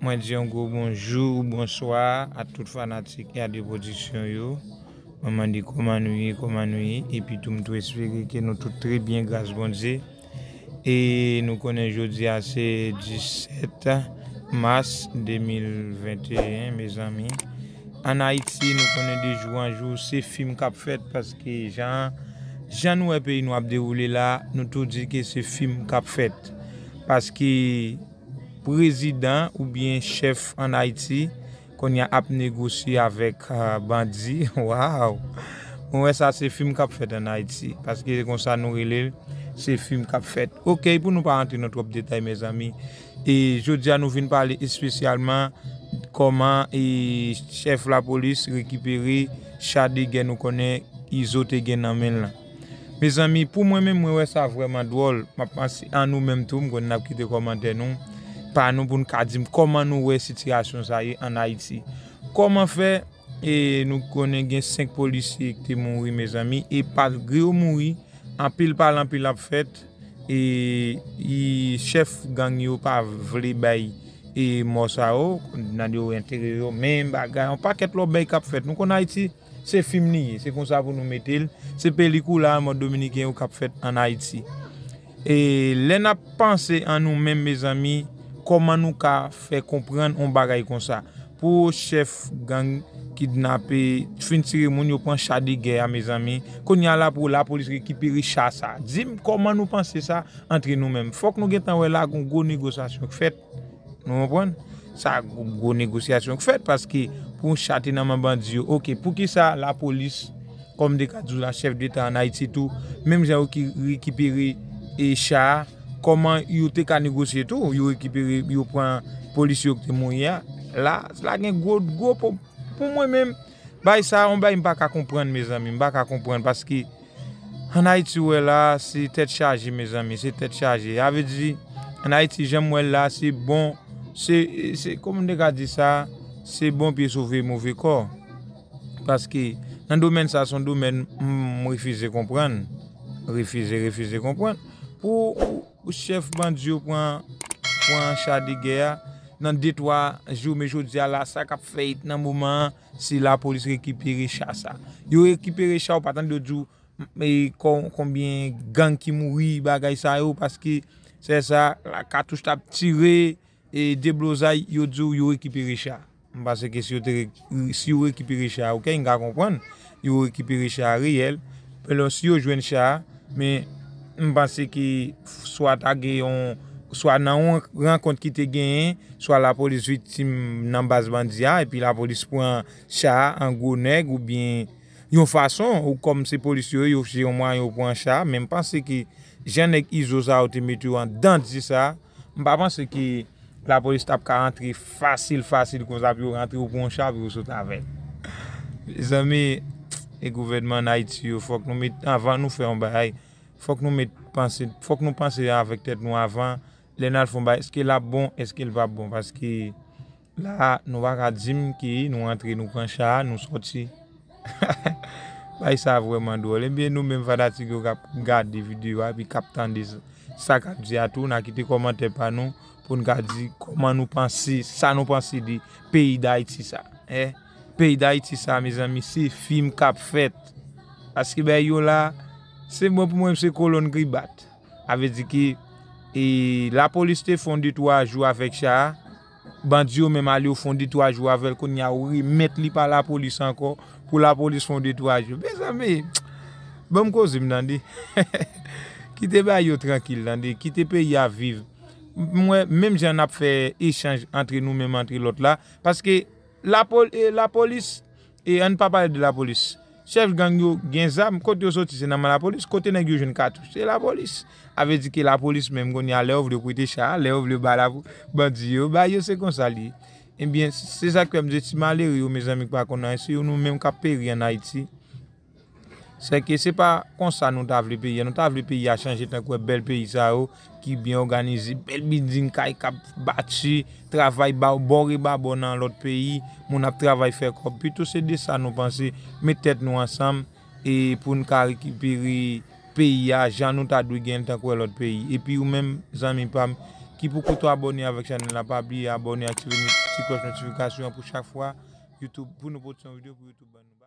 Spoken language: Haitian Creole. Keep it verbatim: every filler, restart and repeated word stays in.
Mwen di yon gwo bonjou ou bonswa a tout fanatik R D Production yo. Mwen mande kòman nou ye, kòman nou ye, epi tou m tou espere ke nou tout trè byen gras Bondye. E nou konnen jodi a se disèt mas de mil venteyen, mezanmi. Ann Ayiti, nou konnen de jou an jou, se fim k ap fèt, paske jan, jan nou wè peyi nou ap dewoule la, nou tou di ke se fim k ap fèt. Paske prezidan oubyen chèf ann Ayiti kounye a ap negosye avèk, ah, bandi. Waw! Mwen wè sa se fim k ap fèt ann Ayiti, paske se konsa nou rele l, se fim k ap fèt. Oke, pou nou pa rantre nan twòp detay, mezanmi, e jodi a nou vin pale espesyalman kòman e chèf lapolis rekipere cha de gè nou konnen Izo te gen nan men l lan. Mezanmi, pou mwen menm, mwen wè sa vrèman dwòl. M ap panse an nou menm tou, m konn n ap kite kòmantè nou, pa nou, pou n ka di m kòman nou wè sitiyasyon sa ye ann Ayiti. Kòman fè, e, nou konnen gen senk polisye ki te mouri, mezanmi, e malgre yo mouri, anpil pale anpil ap fèt, e, e chèf gang yo pa vle bay, e, mò sa yo, nan yo entere yo, men bagay, yon pakèt lòt bagay k ap fèt. Nou konn Ayiti, se fim li ye, se konsa pou nou mete l. Se película an mòd dominiken yo k ap fèt ann Ayiti. E lè n ap panse an nou menm, mezanmi, kòman nou ka fè konprann yon bagay konsa? Pou chèf gang kidnape, fin tire moun, yo pran cha de gè a, mezanmi. Kounye a la pou lapolis rekipere cha sa. Di m kòman nou panse sa antre nou menm? Fòk nou gentan wè la gon gwo negosyasyon k fèt. Nou konprann? Sa gwo, gwo negosyasyon k fèt, paske pou yon cha te nan men bandi yo, oke, poukisa lapolis, kòm m te ka di w la, chèf deta ann Ayiti tou, menm jan yo ki rekipere, e, cha a, kòman yo te ka negosye tou, yo rekipere, yo pran polisye yo ki te mouri a? La, la gen gwo, gwo po-, pou mwen menm, bay sa, yon bay m pa ka konprann, mezanmi, m pa ka konprann, paske ann Ayiti, w wè la, se tèt chaje, mezanmi, se tèt chaje. Sa vle di, ann Ayiti, jan m wè l la, se bon, se, se, kòman m te ka di sa, se bon pye sove move kò. Paske nan domèn sa, se yon domèn m refize konprann. Refize, refize konprann. Pou, pou chèf bandi yo pran, pran cha de gè a, nan de twa jou, men jodi a la, sa k ap fèt nan moman an, se lapolis rekipere cha sa. Yo rekipere cha, ou pa tande yo di w, e, kon-, konbyen gang ki mouri, bagay sa yo, paske se sa, la katouch t ap tire, e, deblozay, yo di w yo rekipere cha. M panse ke si yo te re-, si yo rekipere cha, oke, m ka konprann, yo rekipere cha a reyèl, men si yo jwenn cha a, men m panse ke swa ta gen yon, swa nan yon rankont ki te genyen, swa lapolis viktim nan baz bandi a, epi lapolis pran cha a an gwo nèg, oubyen yon fason, ou kòm se polis yo ye, yo chèche yon mwayen yo pran cha a, men m panse ke jan nèg Izo sa yo te mete yo anndan di sa, m pa panse ke lapolis t ap ka rantre fasil, fasil konsa pou yo rantre, yo pran yon cha pou yo sot avè l. Mezanmi, e gouvènman ann Ayiti yo, fòk nou met, anvan nou fè yon bagay, fòk nou met panse, fòk nou panse avèk tèt nou avan, lè n al fè yon bagay, èske l ap bon, èske l p ap bon, paske la, nou pa ka di m ke nou antre, nou pran cha a, nou sòti. Bay sa vrèman dwòl. Ebyen, nou menm fanatik yo k ap gade videyo a, epi k ap tande sa, sa k ap di a tou, n a kite kòmantè pa nou, pou n ka di kòman nou panse, sa nou panse de peyi Dayiti sa. Hein? Peyi Dayiti sa, mezanmi, se fim k ap fèt. Paske bay yo la, se bon pou mwen, se kolonn ki bat. Sa vle di ke, e, lapolis te fè yon de twa jou avèk cha a, bandi yo menm ale yo fè yon de twa jou avè l, kounye a yo remèt li pa lapolis ankò, pou lapolis fè yon de twa jou. Mezanmi, ban m koze m tande. Kite bay yo trankil tande, kite peyi a viv. M wè, menm jan n ap fè echanj antre nou menm, antre lòt la, paske lapol-, e, lapolis, e ann pa pale de lapolis. Chèf gang yo gen zam, kote yo soti, se nan men lapolis, kote nèg yo jwenn katouch, se lapolis. Sa vle di ke lapolis menm kounye a, lè yo vle yo prete cha, lè yo vle yo ba la, bandi yo, ba yo, se konsa li ye. Ebyen, se sa k fè m di ti malere yo, mezanmi, ki pa konn anyen, se yo nou menm k ap peri ann Ayiti. Sèke se pa konsa nou ta vle peyi a. Nou ta vle peyi a chanje tankou bèl peyi sa yo ki byen òganize, bèl bilding, kay k ap bati, travay ba-, bò e babò nan lòt peyi, moun ap travay fè kòb. Pito se de sa nou panse, met tèt nou ansanm, e pou n ka rekipere peyi a jan nou ta dwe gen l tankou lòt peyi. Epi ou menm, zanmi pa m, Si poko w abòne avèk chanèl la, pa bliye abòne, aktive ti klòch notifikasyon an pou chak fwa YouTube, pou nou pote yon videyo pou YouTube ban nou.